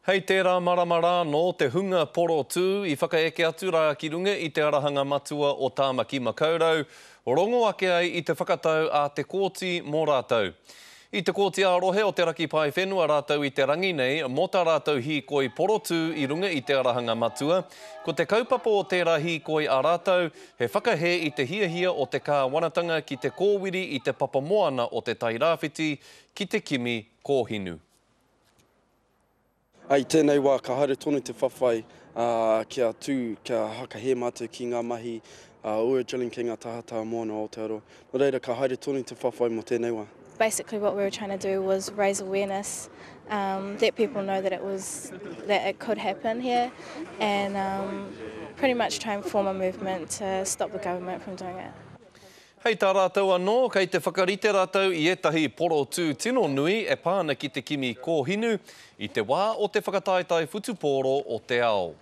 Hei tērā marama rā anō te hunga porotū i whakaeke atu rā ki runga i te arahanga matua o Tāmaki Makaurau, rongo ake ai i te whakatau a te kōti mō rātou. I te Kōti ā-Rohe o Te Raki Paewhenua rātou i te rangi nei mō tā rātou hīkoi porotū i runga i te arahanga matua. Ko te kaupapa o tērā hīkoi a rātou, he whakahē i te hiahia o te kāwanatanga ki te kōwiri i te papamoana o Te Tairāwhiti ki te kimi kōhinu. I tēnei wā ka haere tonu te whawhai kia tū, kia hakahē mātou ki ngā mahi oil drilling kei ngā tahataha moana o Aotearoa. Nō reira ka haere tonu te whawhai mō tēnei wā. Basically what we were trying to do was raise awareness, um, let people know that it was, that it could happen here and um, pretty much try and form a movement to stop the government from doing it. Hei tā rātou anō, kei te whakarite rātou i ētahi porotū tino nui e pā ana ki te kimi kōhinu i te wā o te whakataetae whutupōro o te ao.